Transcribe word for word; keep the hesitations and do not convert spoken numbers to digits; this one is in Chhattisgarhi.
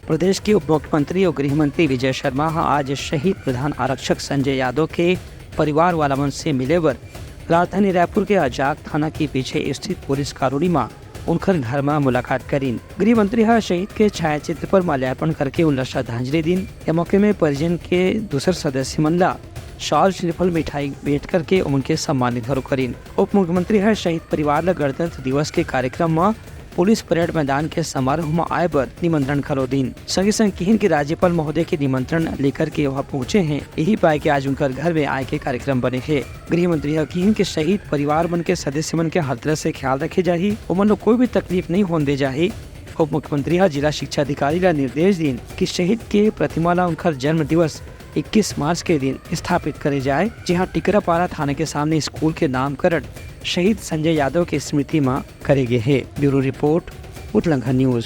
प्रदेश के उप मुख्यमंत्री और गृह मंत्री विजय शर्मा ह आज शहीद प्रधान आरक्षक संजय यादव के परिवार वाला मन से मिले बर राजधानी रायपुर के आजाद थाना के पीछे स्थित पुलिस कॉलोनी म उनकर घर म मुलाकात करीन। गृह मंत्री ह शहीद के छायाचित्र पर माल्यार्पण करके उनला श्रद्धांजलि दीन। ए मौके में परिजन के दूसर सदस्य मन ला शॉल, श्रीफल, मिठाई भेंट करके उनके सम्मानित घलो करीन। उप मुख्यमंत्री ह शहीद परिवार ल गणतंत्र दिवस के कार्यक्रम म पुलिस परेड मैदान के समारोह म आए बर निमंत्रण घलो दीन। संगे संग किहिन के राज्यपाल महोदय के निमंत्रण लेकर के वह पहुंचे हैं, यही पाए के आज उनकर घर में आए के कार्यक्रम बने हे। गृह मंत्री ह किहिन के शहीद परिवार मन के सदस्य मन के हर तरह से ख्याल रखे जाही, ओमन ला कोई भी तकलीफ नहीं होन दे जाही। उप मुख्यमंत्री ह जिला शिक्षा अधिकारी ला निर्देश दीन कि शहीद के प्रतिमा ला उनकर जन्म दिवस इक्कीस मार्च के दिन स्थापित करे जाए, जिहां टिकरापारा थाना के सामने स्कूल के नामकरण शहीद संजय यादव के स्मृति म करे गे हे। Bureau report, Utlangha news.